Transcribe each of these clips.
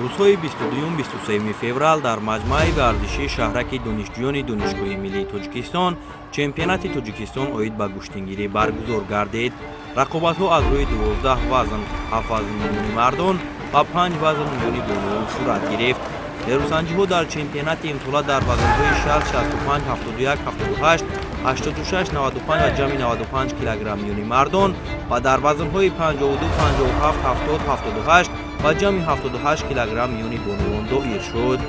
Рӯзҳои 22-23 феврал дар маҷмӯаи варзишии шаҳраки донишҷӯёни Донишгоҳи миллии Тоҷикистон чемпионати Тоҷикистон оид ба гӯштингирӣ баргузор гардид. Рақобатҳо аз рӯи 12 вазн, 7 вазн миёни мардон ва 5 вазн миёни бонувон сурат гирифт. Нерӯсанҷиҳо дар чемпионати имсола дар вазнҳои 60, 65, 71, 78, 86, 95 ва ҷамъи 95 килограмм миёни мардон ва дар вазнҳои 52, 57, 70, 78 ва ҷамъи 78 килограмм миёни бонувон доир шуд.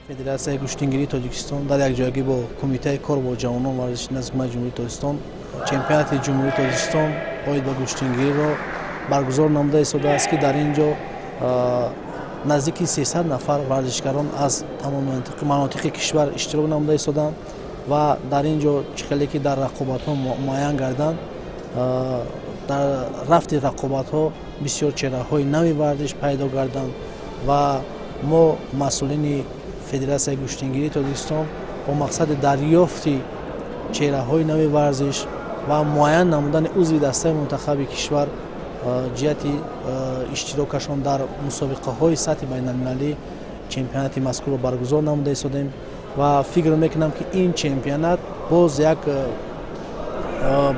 Федератсияи гӯштингирии Тоҷикистон дар якҷоягӣ бо Кумитаи кор бо ҷавонон варзиши назди Ҳукумати Ҷумҳурии Тоҷикистон чемпионати Ҷумҳурии Тоҷикистон оид ба гӯштингириро баргузор намуда истодааст, ки дар ин ҷо наздики 300 нафар варзишгарон аз тамоми манотиқи кишвар иштирок намуда истоданд ва дар ин ҷо чӣ хеле ки дар рақобатҳо муайян гарданд, дар рафти рақобатҳо бисёр чеҳраҳои нави варзиш пайдо гарданд ва мо масъулини Федератсияи гӯштингирии Тоҷикистон бо мақсади дарёфти чеҳраҳои нави варзиш ва муайян намудани узви дастаи мунтахаби кишвар ҷиҳати иштирокашон дар мусобиқаҳои сатҳи байналмилалӣ чемпионати мазкурро баргузор намуда истодем ва фикр мекунам, ки ин чемпионат боз як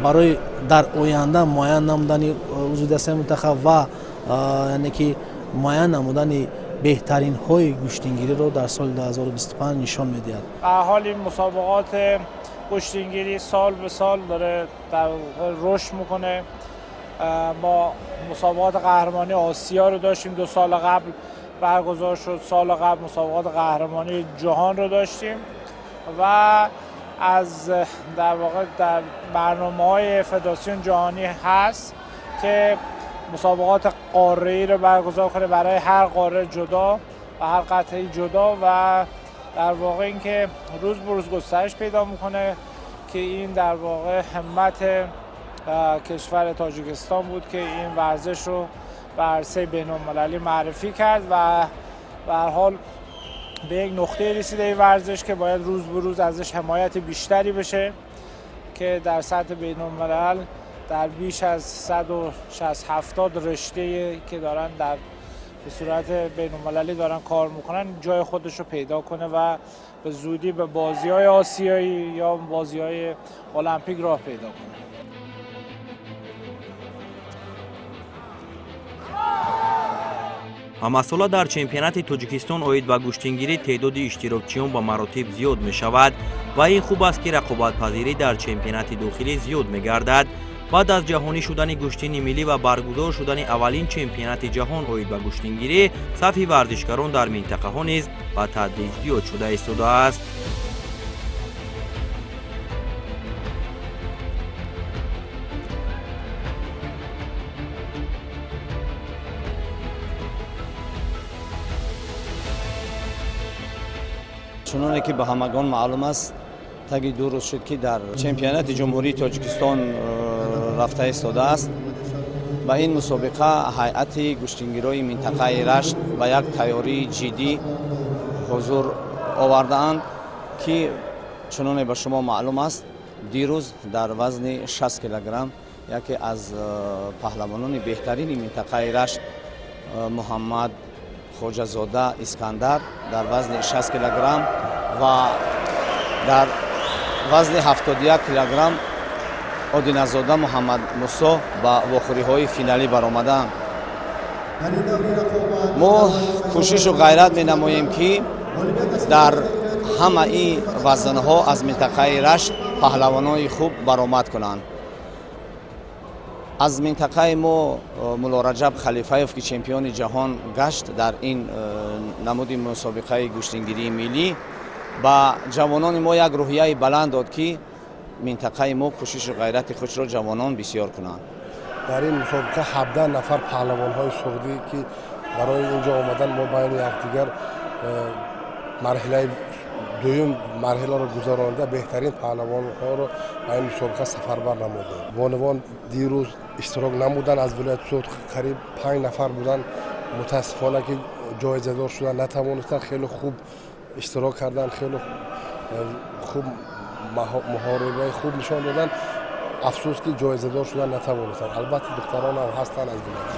барои дар оянда муайян намудани узви дастаи мунтахаб ва яъне ки муайян намудани беҳтаринҳои гӯштингириро дар соли 2025 нишон медиҳад. Ба ҳоли мусобиқот гӯштингирӣ сол ба сол дора дар рушд мекунад. Мо мусобиқот қаҳрамонии Осиёро доштем, 2 сол қабл баргузор шуд, соли қабл мусобиқот қаҳрамонии ҷаҳонро доштем ва аз дар воқеъ дар барномаҳои федератсияи ҷаҳонӣ ҳаст, ки мусобиқот қорраиро баргузор кунад барои ҳар қорра ҷудо ва ҳар қитъаи ҷудо ва дар воқеъ инки рӯз ба рӯз густариш пайдо мекунад, ки ин дар воқеъ ҳиммат кишвари Тоҷикистон буд, ки ин варзишро ба арсаи байналмилалӣ муаррифӣ кард ва ба ҳар ҳол ба як нуқтае расида ин варзиш, ки бояд рӯз ба рӯз ازش ҳимоят бештаре бشه, ки дар сатҳи байналмилал дар بیش از 160-70 رشته که دارن در به صورت بین‌المللی دارن کار میکنن جای خودش رو پیدا کنه و به زودی به بازی‌های آسیایی یا بازی‌های المپیک راه پیدا کنه. Ҳамасола дар чемпионати Тоҷикистон оид ба гӯштингирӣ теъдоди иштирокчиён ба маротиб зиёд мешавад ва ин хуб аст, ки рақобатпазирӣ дар чемпионати дохилӣ зиёд мегардад. Баъд аз ҷаҳонӣ шудани гӯштини миллӣ ва баргузор шудани аввалин чемпионати ҷаҳон оид ба гӯштингирӣ, сафи варзишгарон дар минтақаҳо низ ба тадриҷ зиёд шуда истодааст. Чуноне ки ба ҳамагон маълум аст, таги 2 рӯз шуд, ки дар чемпионати Ҷумҳурии Тоҷикистон рафта истодааст. Ба ин мусобиқа ҳайати гӯштингирои минтақаи Рашт ба як тайёрии ҷиддӣ ҳузур овардаанд, ки чуноне ба шумо маълум аст, дирӯз дар вазни 60 килограмм яке аз паҳлавонони беҳтарини минтақаи Рашт Муҳаммад Хоҷазода Искандар дар вазни 60 килограмм ва дар вазни 71 килограмм Одиназода Муҳаммад Мусо ба вохӯриҳои финалӣ баромаданд. Мо кӯшишу ғайрат менамоем, ки дар ҳамаи вазнҳо аз минтақаи Рашт паҳлавонони хуб баромад кунанд. Аз минтақаи мо Муллораҷаб Халифаев, ки чемпиони ҷаҳон гашт дар ин намуди мусобиқаи гӯштингирии миллӣ, ба ҷавонони мо як рӯҳияи баланд дод, ки минтақаи мо кӯшишу ғайрати худро ҷавонон бисёр кунанд. Дар ин мусобиқа 17 нафар паҳлавонҳои суғдӣ, ки барои ин ҷо омадан мо байни якдигар марҳилаи дуюм марҳиларо гузаронда беҳтарин паҳлавонҳоро ба ин мусобиқа сафарбар намудем. Бонувон дирӯз иштирок намуданд, аз вилояти Суғд қариб 5 нафар буданд. Мутаассифона, ки ҷоизадор шудан натавонистанд. Хеле хуб иштирок карданд, хеле хуб муҳорибаи хуб нишон доданд. Афсӯс ки ҷоизадор шудан натавонистанд. Албатта духтарон ҳам ҳастанд аз вилоят.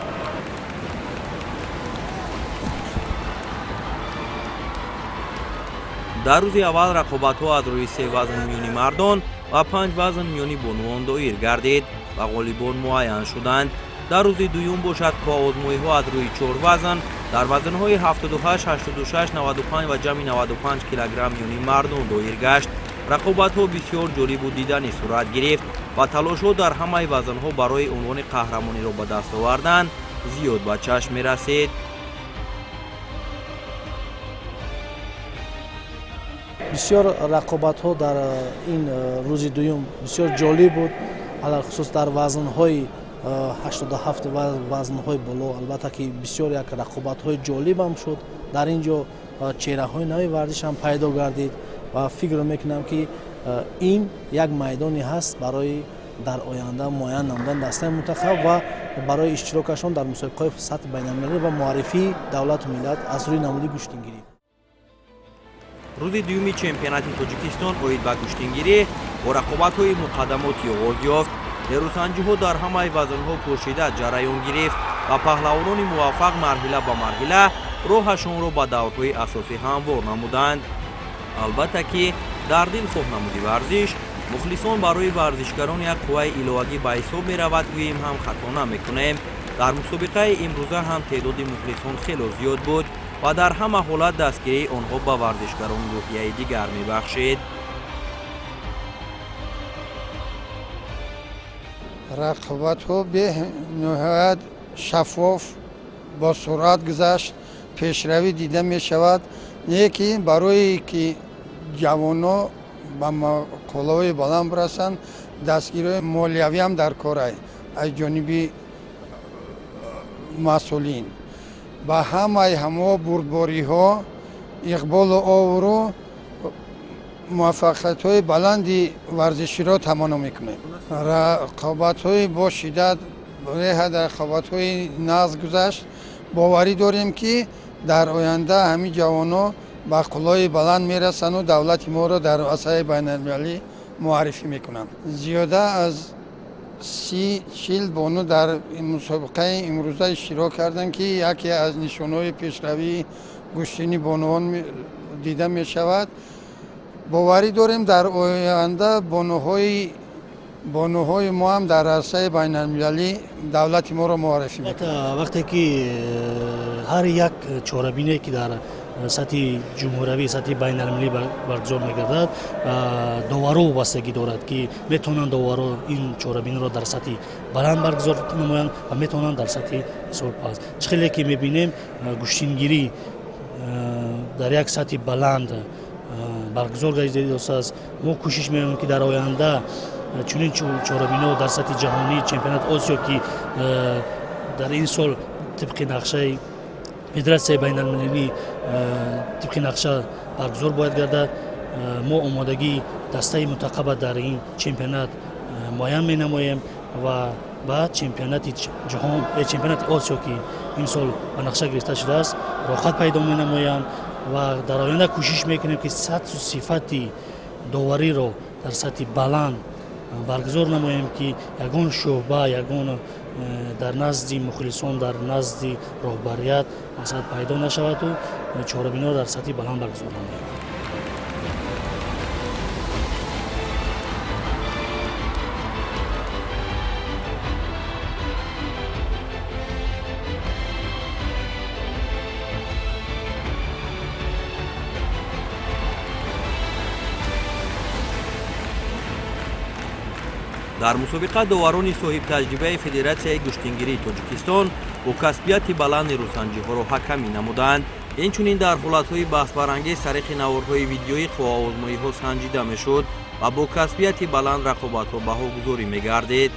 Дар рӯзи аввал рақобатҳо аз рӯи 3 вазн миёни мардон ва 5 вазн миёни бонувон доир гардид ва ғолибон муайян шуданд. Дар рӯзи дуюм бошад қувваозмоиҳо аз рӯи 4 вазн дар вазнҳои 78, 86, 95 ва ҷамъи 95 килограмм миёни мардон доир гашт. Рақобатҳо бисёр ҷолибу диданӣ сурат гирифт ва талошҳо дар ҳамаи вазнҳо барои унвони қаҳрамониро ба даст овардан зиёд ба чашм мерасид. Бисёр рақобатҳо дар ин рӯзи дуюм бисёр ҷолиб буд, алалхусус дар вазнҳои 87 ва вазнҳои боло. Албатта ки бисёр як рақобатҳои ҷолибам шуд. Дар ин ҷо чеҳраҳои нави варзиш ҳам пайдо гардид ва фикр мекунам ки ин як майдоне ҳаст барои дар оянда муайян намудан дастаи мунтахаб ва барои иштирокашон дар мусобиқаҳои сатҳи байналмилалӣ ва муаррифии давлату миллат аз рӯи намуди гӯштингирӣ. Рӯзи дуюми чемпионати Тоҷикистон оид ба гӯштингирӣ бо рақобатҳои муқаддамотӣ оғоз ёфт. Нерӯсанҷиҳо дар ҳамаи вазнҳо пуршиддат ҷараён гирифт ва паҳлавонони муваффақ марҳила ба марҳила роҳашонро ба даврҳои асосӣ ҳамвор намуданд. Албатта ки дар дилхоҳ намуди варзиш мухлисон барои варзишгарон як қувваи иловагӣ ба ҳисоб меравад, гӯем ҳам хато намекунем. Дар мусобиқаи имрӯза ҳам теъдоди мухлисон хело зиёд буд ва дар ҳама ҳолат дастгирии онҳо ба варзишгарон рӯҳияи дигар мебахшид. Рақобатҳо бениҳоят шаффоф бо суръат гузашт, пешравӣ дида мешавад. Не ки барое ки ҷавонҳо ба мақолаҳои баланд бирасанд, дастгириҳои молиявиам дар кор аз ҷониби масъулин. Ба ҳамаи ҳамо бурдбориҳо, иқболу овру муваффақиятҳои баланди варзиширо таманно мекунем. Рақобатҳои бо шиддат, беҳад рақобатҳои нағз гузашт. Боварӣ дорем ки дар оянда ҳамин ҷавонҳо ба қуллаҳои баланд мерасанду давлати моро дар арсаи байналмилалӣ муаррифӣ мекунанд. Зиёда аз 30-40 бону дар мусобиқаи имрӯза иштирок карданд, ки яке аз нишонҳои пешравии гӯштини бонувон дида мешавад. Боварӣ дорем дар оянда бонуҳои мо ҳам дар арсаи байналмилалӣ давлати моро муаррифӣ мекунанд. Вақте ки ҳар як чорабине ки дар сатҳи ҷумҳуравӣ, сатҳи байналмилалӣ баргузор мегардад, доваро вобастагӣ дорад ки метавонанд доваро ин чорабиниро дар сатҳи баланд баргузор намоянд ва метавонанд дар сатҳи бисёр паст. Чӣ хеле ки мебинем, гӯштингирӣ дар як сатҳи баланд баргузор гардидааст. Мо кӯшиш мекунем ки дар оянда чунин чорабиниҳо дар сатҳи ҷаҳонӣ, чемпионати Осиё ки дар ин сол тибқи нақшаи федератсияи байналмилалӣ тибқи нақша баргузор бояд гардад, мо омодагии дастаи мунтахаба дар ин чемпионат муайян менамоем ва ба чемпионати ҷаҳон, чемпионати Осиё ки ин сол ба нақша гирифта шудааст, роҳхат пайдо менамоянд ва дар оянда кӯшиш мекунем ки сатҳу сифати довариро дар сатҳи баланд баргузор намоем, ки ягон шӯъба, ягон дар назди мухлисон, дар назди роҳбарият масалан пайдо нашаваду чорабиниҳо дар сатҳи баланд баргузор намоянд. Дар мусобиқа доварони соҳибтаҷрибаи Федератсияи гӯштингирии Тоҷикистон бо касбияти баланд нерӯсанҷиҳоро ҳакамӣ намуданд. Инчунин дар ҳолатҳои баҳсбарангез тариқи наворҳои видеоӣ қувваозмоиҳо санҷида мешуд ва бо касбияти баланд рақобатҳо баҳогузорӣ мегардид.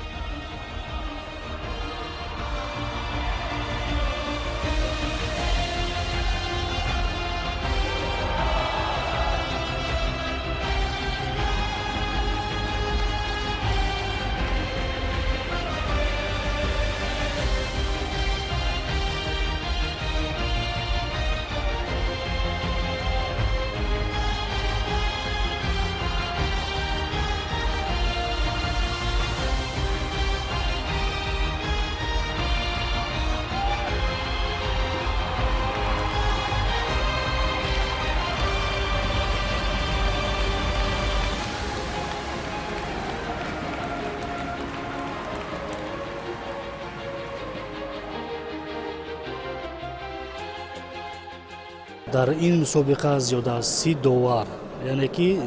Дар ин мусобиқа зиёда аз 30 довар, яъне ки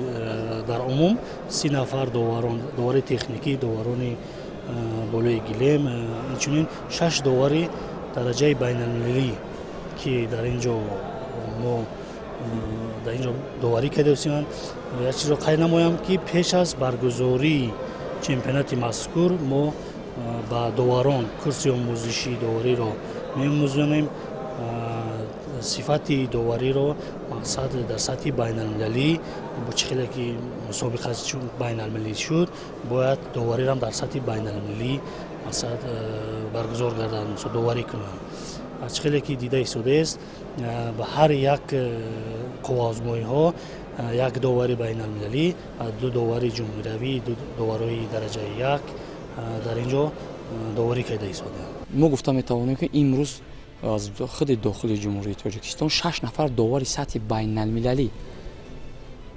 дар умум 30 нафар доварон, довари техникӣ, доварони болои гилем, инчунин 6 довари дараҷаи байналмилалӣ, ки дар ин ҷо мо дар ин ҷо доварӣ кардаистанд. Як чизро қайд намоям, ки пеш аз баргузории чемпионати мазкур мо ба доварон курси омӯзишии довариро меомӯзонем. Сифати довариро мақсад дар сатҳи байналмилалӣ, бо чӣ хеле ки мусобиқа байналмилалӣ шуд, бояд доварирам дар сатҳи байналмилалӣ мақсад баргузор гарданд, доварӣ кунанд. Аз чӣ хеле ки дида истодааст, ба ҳар як қувваозмоиҳо як довари байналмилалӣ, ду довари ҷумҳуриявӣ, ду доварои дараҷаи як дар ин ҷо доварӣ карда истодаанд. Мо гуфта метавонем, ки имрӯз аз худи дохили Ҷумҳурии Тоҷикистон 6 нафар довари сатҳи байналмилалӣ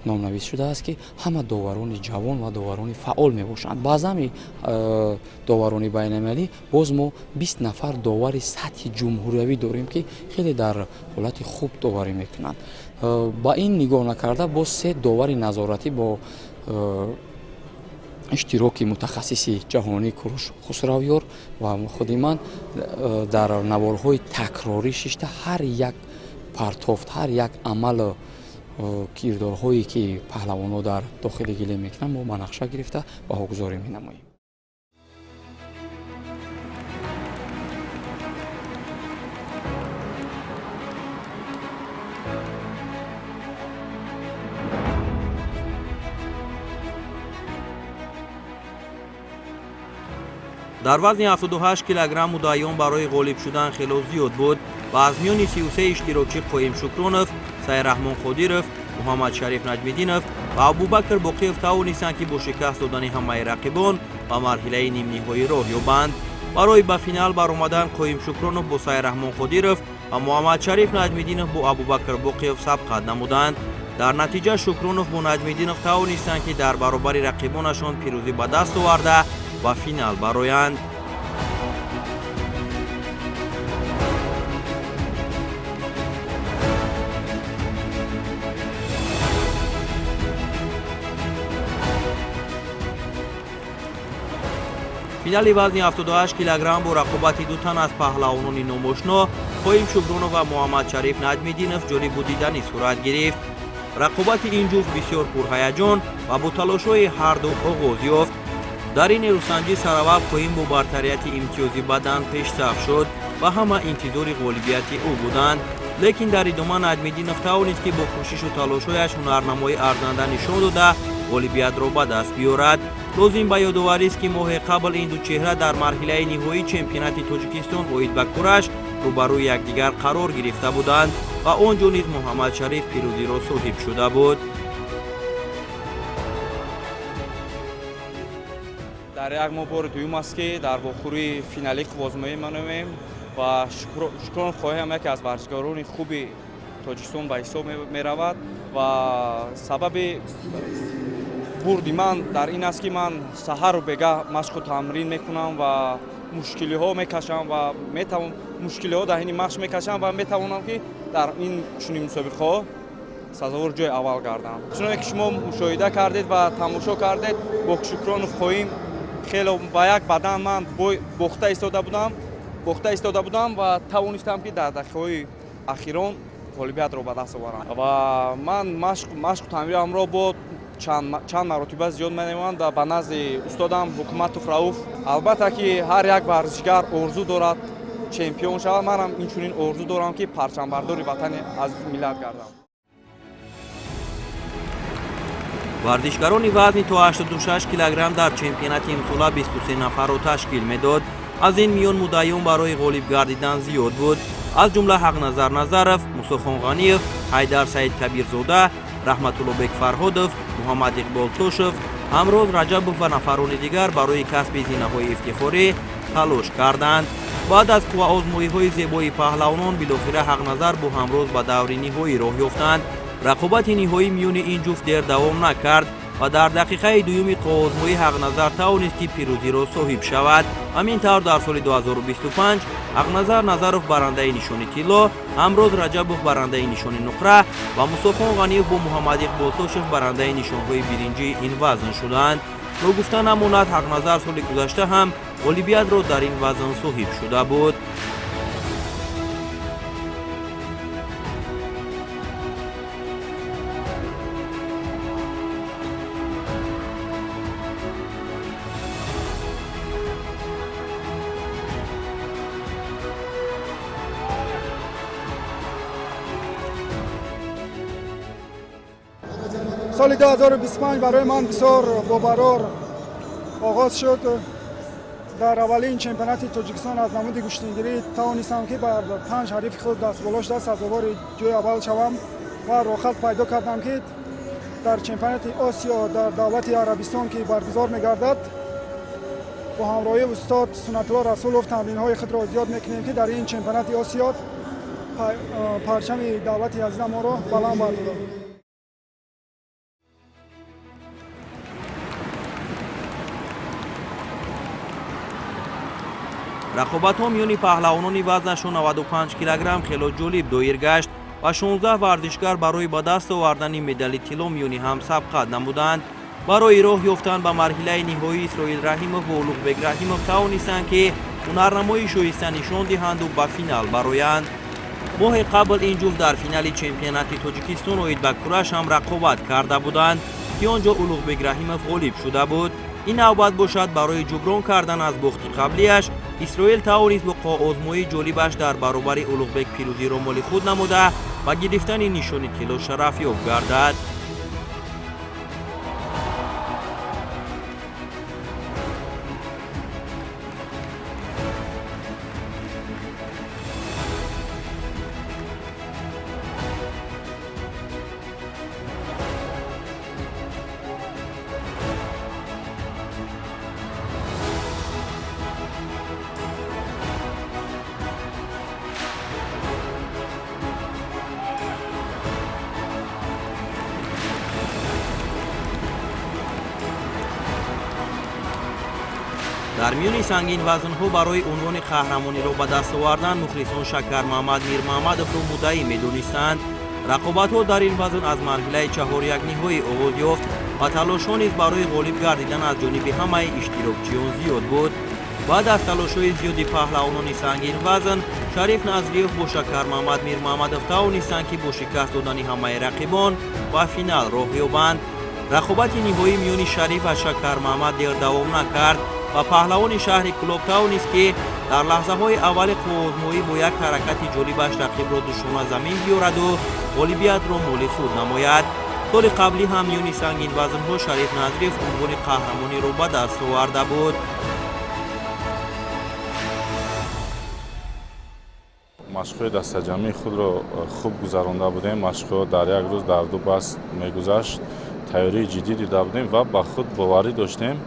номнавис шудааст, ки ҳама доварони ҷавон ва доварони фаъол мебошанд. Баъзами доварони байналмилалӣ боз мо 20 нафар довари сатҳи ҷумҳуриявӣ дорем, ки хеле дар ҳолати хуб доварӣ мекунанд. Ба ин нигоҳ накарда, боз 3 довари назоратӣ бо иштироки мутахассиси ҷаҳонӣ Куруш Хусравёр ва худи ман дар наворҳои такрорӣ шишта ҳар як партофт, ҳар як амал кирдорҳое ки паҳлавонҳо дар дохили гилем мекунанд, мо ба нақша гирифта баҳогузорӣ менамоем. Дар вазни 78 килограмм муддаиён барои ғолиб шудан хело зиёд буд ва аз миёни 33 иштирокчӣ Қоим Шукронов, Сайраҳмон Қодиров, Муҳаммадшариф Наҷмиддинов ва Абубакр Боқиев тавонистанд, ки бо шикаст додани ҳамаи рақибон ба марҳилаи нимниҳоӣ роҳ ёбанд. Барои ба финал баромадан Қоим Шукронов бо Сайраҳмон Қодиров ва Муҳаммадшариф Наҷмиддинов бо Абубакр Боқиев сабқат намуданд. Дар натиҷа Шукронов бо Наҷмиддинов тавонистанд, ки дар баробари рақибонашон пирӯзӣ ба даст оварда ба финал бароянд. Финали вазни 78 килограмм бо рақобати ду тан аз паҳлавонони номошно Қоим Шукронов ва Муҳаммадшариф Наҷмиддинов ҷолибу диданӣ сурат гирифт. Рақобати ин ҷуфт бисёр пурҳаяҷон ва бо талошҳои ҳарду оғоз ёфт. Дар ин нерӯсанҷӣ сараввал Қоим бо бартарияти имтиёзи бадан пешсаф шуд ва ҳама интизори ғолибияти ӯ буданд. Лекин дар идома Наҷмиддинов тавонист, ки бо кӯшишу талошҳояш ҳунарнамои арзанда нишон дода ғолибиятро ба даст биёрад. Лозим ба ёдоварист, ки моҳе қабл ин ду чеҳра дар марҳилаи ниҳоии чемпионати Тоҷикистон оид ба кураш рӯбарӯи якдигар қарор гирифта буданд ва он ҷо низ Муҳаммадшариф пирӯзиро соҳиб шуда буд. Дар як моҳ бори дуюм аст, ки дар вохӯрии финалӣ қувваозмоӣ менамоем ва Шукронов Қоим яке аз варзишгарони хуби Тоҷикистон ба ҳисоб меравад ва сабаби бурди ман дар ин аст, ки ман саҳару бегаҳ машқу тамрин мекунам ва мушкилиҳо мекашам ва мушкилиҳо дар ҳини машқ мекашам ва метавонам, ки дар ин чунин мусобиқаҳо сазовори ҷои аввал гардам. Чуноне ки шумо мушоҳида кардед ва тамошо кардед, бо Шукронов Қоим хело ба як бадан ман бохта истода будам ва тавонистам, ки дар дақиқаҳои ахирон ғолибиятро ба даст оварам. Ва ман машқу тамринамро бо чанд маротиба зиёд менамоям ва ба назди устодам Ҳукуматов Рауф. Албатта ки ҳар як варзишгар орзу дорад чемпион шавад, манам инчунин орзу дорам, ки парчамбардори ватани азиз миллат гардам. Варзишгарони вазни то 86 килограмм дар чемпионати имсола 23 нафарро ташкил медод. Аз ин миён муддаиён барои ғолиб гардидан зиёд буд. Аз ҷумла Ҳақназар Назаров, Мусохон Ғаниев, Ҳайдар Саидкабирзода, Раҳматуллобек Фарҳодов, Муҳаммад Иқбол Тошев, Ҳамроз Раҷабов ва нафарони дигар барои касби зинаҳои ифтихорӣ талош карданд. Баъд аз қувваозмоиҳои зебои паҳлавонон билохира Ҳақназар бо Ҳамроз ба даври ниҳоӣ роҳ ёфтанд. Рақобати ниҳоӣ миёни ин ҷуфт дер давом накард. Ва дар дақиқаи дуюми қувваозмоӣ Ҳақназар тавонист, ки пирӯзиро соҳиб шавад. Ҳамин тавр дар соли 2025 Ҳақназар Назаров барандаи нишони тилло, Ҳамроз Раҷабов барандаи нишони нуқра ва Мусохон Ғаниев бо Муҳаммад Иқбол Тошев барандаи нишонҳои биринҷии ин вазн шуданд. Ногуфта намонад, Ҳақназар соли гузашта ҳам ғолибиятро дар ин вазн соҳиб шуда буд. Соли 2025 барои ман бисёр бобарор оғоз шуд. Дар аввалин чемпионати Тоҷикистон аз намуди гӯштингирӣ тавонистам, ки бар 5 ҳарифи худ дастболо шуда сазовори ҷои аввал шавам ва роҳхат пайдо кардам, ки дар чемпионати Осиё дар давлати Арабистон, ки баргузор мегардад, бо ҳамроҳии устод Суннатулло Расулов тамринҳои худро зиёд мекунем, ки дар ин чемпионати Осиё парчами давлати азизамонро баланд бардорам. Рақобатҳо миёни паҳлавонони вазнашон 95 килограмм хело ҷолиб доир гашт ва 16 варзишгар барои ба даст овардани медали тилло миёни ҳам сабқат намуданд. Барои роҳ ёфтан ба марҳилаи ниҳоӣ Исроил Раҳимов ва Улуғбек Раҳимов тавонистанд, ки ҳунарнамои шоиста нишон диҳанду ба финал бароянд. Моҳи қабл ин ҷуфт дар финали чемпионати Тоҷикистон оид ба кураш ҳам рақобат карда буданд, ки он ҷо Улуғбек Раҳимов ғолиб шуда буд. Ин навбат бошад барои ҷуброн кардан аз бохти қаблияш Исроил тавонист бо қоозмоии ҷолибаш дар баробари Улуғбек пирӯзиро моли худ намуда ва гирифтани нишони тилло шарафёб гардад. Дар миёни сангинвазнҳо барои унвони қаҳрамониро ба даст овардан мухлисон Шакармаҳмад Мирмаҳмадовро муддаӣ медонистанд. Рақобатҳо дар ин вазн аз марҳилаи чаҳорякниҳоӣ оғоз ёфт ва талошҳо низ барои ғолиб гардидан аз ҷониби ҳамаи иштирокчиён зиёд буд. Баъд аз талошҳои зиёди паҳлавонони сангинвазн, Шариф Назриев бо Шакармаҳмад Мирмаҳмадов тавонистанд, ки бо шикаст додани ҳамаи рақибон ба финал роҳ ёбанд. Рақобати ниҳоӣ миёни Шариф ва Шакармаҳмад дер давом накард ва паҳлавони шаҳри Кӯлоб тавонист, ки дар лаҳзаҳои аввали қувваозмоӣ бо як ҳаракати ҷолибаш рақибро душона замин биёраду ғолибиятро моли худ намояд. Соли қаблӣ ҳам миёни сангинвазнҳо Шариф Назриев унвони қаҳрамониро ба даст оварда буд. Машқҳои дастаҷамъии худро хуб гузаронда будем. Машқҳо дар як рӯз дар ду баст мегузашт. Тайёрии ҷиддӣ дида будем ва ба худ боварӣ доштем.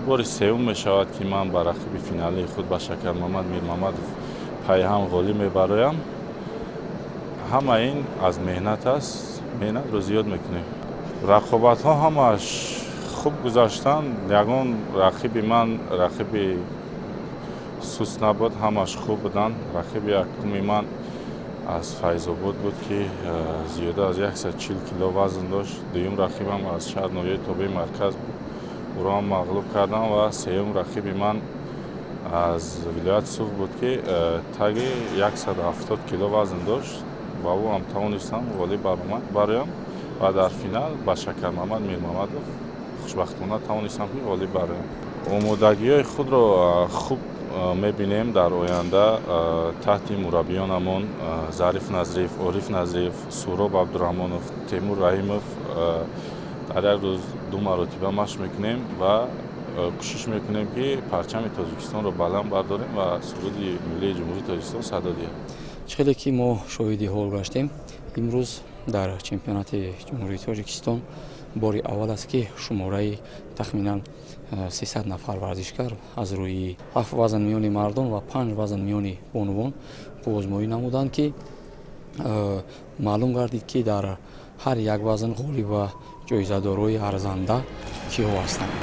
Бори сеюм мешавад, ки ман ба рақиби финалии худ ба Шакармаҳмад Мирмаҳмадов пайҳам ғолиб мебароям. Ҳама ин аз меҳнат аст, меҳнатро зиёд мекунем. Рақобатҳо ҳамааш хуб гузаштанд. Ягон рақиби ман рақиби суст набуд, ҳамааш хуб буданд. Рақиби якуми ман аз Файзобод буд, ки зиёда аз 140 кило вазн дошт. Дуюм рақибам аз шаҳр ноҳияи тобеи марказ буд, ӯро ҳам мағлуб кардам. Ва сеюм рақиби ман аз вилояти Суғд буд, ки таги 170 кило вазн дошт. Ба ӯ ҳам тавонистам ғолиб бароям ва дар финал ба Шакармаҳмад Мирмаҳмадов хушбахтона тавонистам, ки ғолиб бароям. Омодагиҳои худро хуб мебинем дар оянда таҳти мураббиёнамон Зариф Назриев, Ориф Назриев, Суроб Абдураҳмонов, Темур Раҳимов дар як рӯз ду маротиба машқ мекунем ва кӯшиш мекунем, ки парчами Тоҷикистонро баланд бардорем ва суруди миллии Ҷумҳурии Тоҷикистон садо диҳем. Чӣ хеле ки мо шоҳиди ҳол гаштем, имрӯз дар чемпионати Ҷумҳурии Тоҷикистон бори аввал аст, ки шумораи тахминан 300 нафар варзишгар аз рӯи 7 вазн миёни мардон ва 5 вазн миёни бонувон қувваозмоӣ намуданд, ки маълум гардид, ки дар ҳар як вазн ғолиб ва ҷоизадорои арзанда киҳо ҳастанд.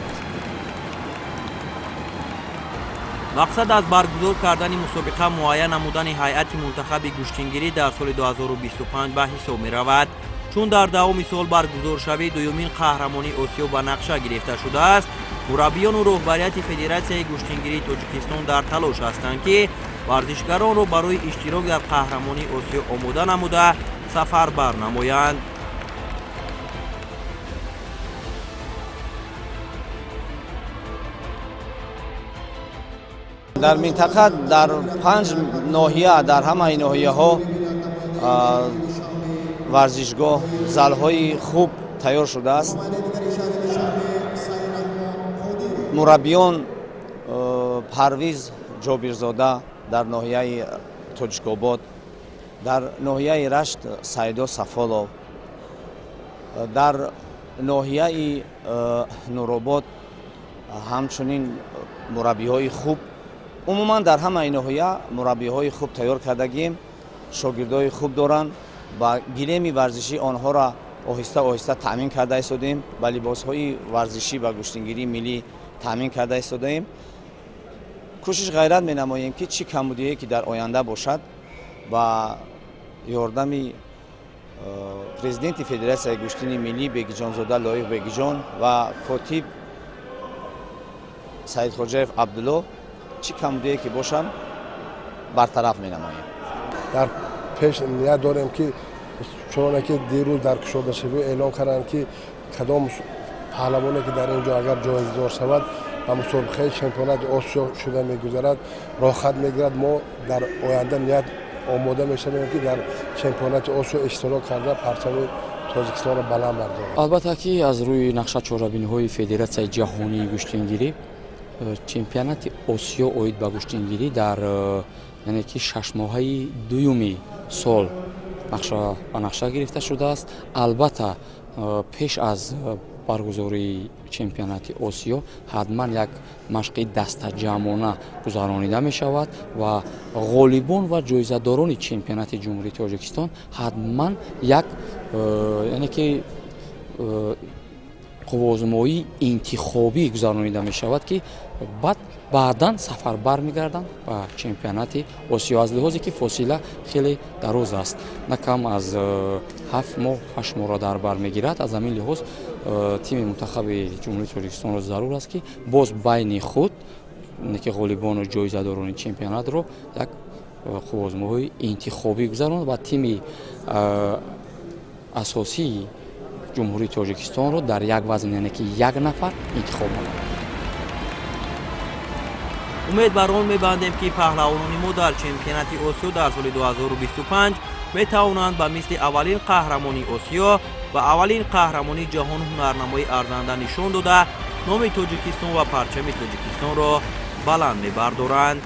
Мақсад аз баргузор кардани мусобиқа муайян намудани ҳайати мунтахаби гӯштингирӣ дар соли 2025 ба ҳисоб меравад, чун дар давоми сол баргузоршавии дуюмин қаҳрамонии Осиё ба нақша гирифта шудааст. Мураббиёну роҳбарияти Федератсияи гӯштингирии Тоҷикистон дар талош ҳастанд, ки варзишгаронро барои иштирок дар қаҳрамонии Осиё омода намуда сафарбар намоянд. Дар минтақа дар 5 ноҳия, дар ҳамаи ноҳияҳо варзишгоҳ, залҳои хуб тайёр шудааст. Мураббиён Парвиз Ҷобирзода дар ноҳияи Тоҷикобод, дар ноҳияи Рашт Саидо Сафолов, дар ноҳияи Нуробод ҳамчунин мураббиҳои хуб. Умуман дар ҳамаи ноҳия мураббиҳои хуб тайёр кардагием, шогирдои хуб доранд. Ба гилеми варзишӣ онҳоро оҳиста оҳиста таъмин карда истодаем, ба либосҳои варзишӣ ва гӯштингирии миллӣ таъмин карда истодаем. Кӯшиш ғайрат менамоем, ки чӣ камбудие ки дар оянда бошад, ба ёрдами президенти Федератсияи гӯштини миллӣ Бегиҷонзода Лоиқ Бегиҷон ва котиб Саидхоҷаев Абдулло чӣ камбудие ки бошанд бартараф менамоем. Дар пеш ният дорем, ки чуноне ки дирӯз дар кушодашавӣ эълон карданд, ки кадом паҳлавоне ки дар ин ҷо агар ҷоизадор шавад, ба мусобиқаи чемпионати Осиё шуда мегузарад, роҳхат мегирад. Мо дар оянда ният омода мешавем, ки дар чемпионати Осиё иштирок карда парчами Тоҷикистонро баланд бардорем. Албатта ки аз рӯи нақша чорабиниҳои Федератсияи ҷаҳонии гӯштингирӣ чемпионати Осиё оид ба гӯштингирӣ дар яъне ки 6 моҳаи дуюми сол ба нақша гирифта шудааст. Албатта, пеш аз баргузории чемпионати Осиё ҳатман як машқи дастаҷамъона гузаронида мешавад ва ғолибон ва ҷоизадорони чемпионати Ҷумҳурии Тоҷикистон ҳатман як яъне ки қувваозмоии интихобӣ гузаронида мешавад, ки баъд баъдан сафарбар мегарданд ба чемпионати Осиё. Аз лиҳозе ки фосила хеле дароз аст, на кам аз 7 моҳ, 8 моҳро дар бар мегирад, аз ҳамин лиҳоз тими мунтахаби Ҷумҳурии Тоҷикистонро зарур аст, ки боз байни худ ки ғолибону ҷоизадорони чемпионатро як қувваозмоҳои интихобӣ гузаронад ва тими асосии Ҷумҳурии Тоҷикистонро дар як вазн, яъне ки як нафар интихоб намояд. Умед бар он мебандем, ки паҳлавонони мо дар чемпионати Осиё дар соли 2025 метавонанд ба мисли аввалин қаҳрамони Осиё ва аввалин қаҳрамони ҷаҳон ҳунарнамои арзанда нишон дода, номи Тоҷикистон ва парчами Тоҷикистонро баланд мебардоранд.